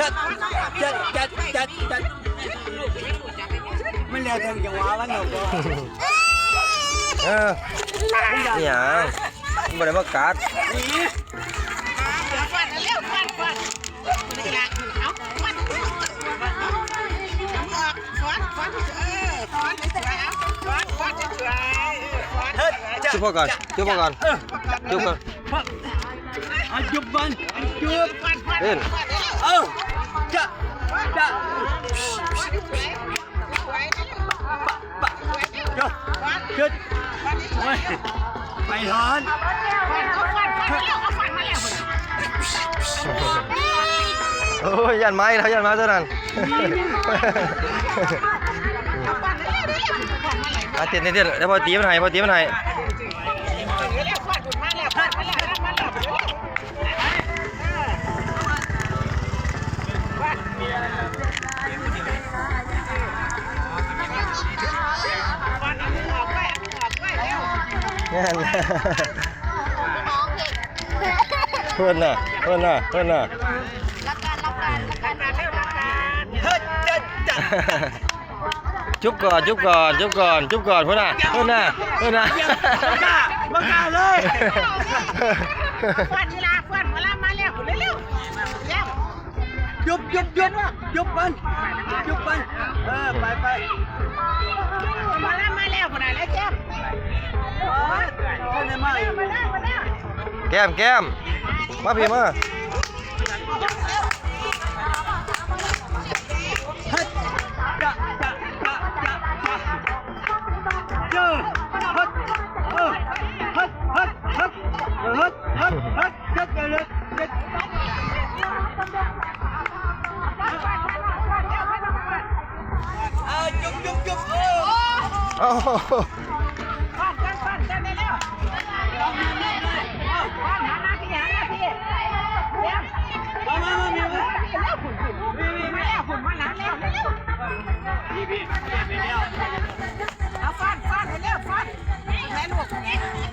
ຈັດ ຈັດ ຈັດ ຈັດ ມັນແລ້ວແຕ່ຈັງຫວະມັນເນາະ. ເອີ ອີຫຍັງ ມັນບໍ່ໄດ້ມາກັດ. ຈຸບພໍກ່ອນ ຈຸບພໍກ່ອນ ຈຸບກ່ອນ. ເອົາ ຈຸບມັນ ຈຸບ ເອີ ເອີ ຈະ ຈະ ປະ ປະ ຈະ ຈະ ໂອ້ຍ ໄປຖອນ. ໂອ້ຍ ຢ້ານໄມ້ແລ້ວ ຢ້ານໄມ້ຕົວນັ້ນ. ອ່ະ ເຕັ້ນ ເຕັ້ນ ເຕັ້ນ ແລ້ວພໍຕີມັນໃຫ້ ພໍຕີມັນໃຫ້. ແມ່ນ ເພິ່ນນະ ເພິ່ນນະ ເພິ່ນນະ. ຈຸບກ່ອນ ຈຸບກ່ອນ ຈຸບກ່ອນ ຈຸບກ່ອນ. ພຸ້ນນະ ພຸ້ນນະ ພຸ້ນນະ ບໍ່ກ້າ ບໍ່ກ້າເລີຍ. ເພື່ອນເວລາ ເພື່ອນເວລາມາແລ້ວ ເລັວໆ ເລັວ. ຈຸບ ຈຸບ ຈຸບ ຈຸບມັນ ຈຸບມັນ. ເອີ ໄປ ໄປ. ເວລາມາແລ້ວ ພຸ້ນນະ ແລ້ວແຈ້ມ. ໂອ້ຍ ເພິ່ນໄດ້ມາອີກ. ແກ້ມ ແກ້ມ ມາພີ້ ມາ. ເອົາ ເອົາ ຟ້ອນ ຟ້ອນ ເຮັດແລ້ວ ຟ້ອນ ແມ່ລູກ.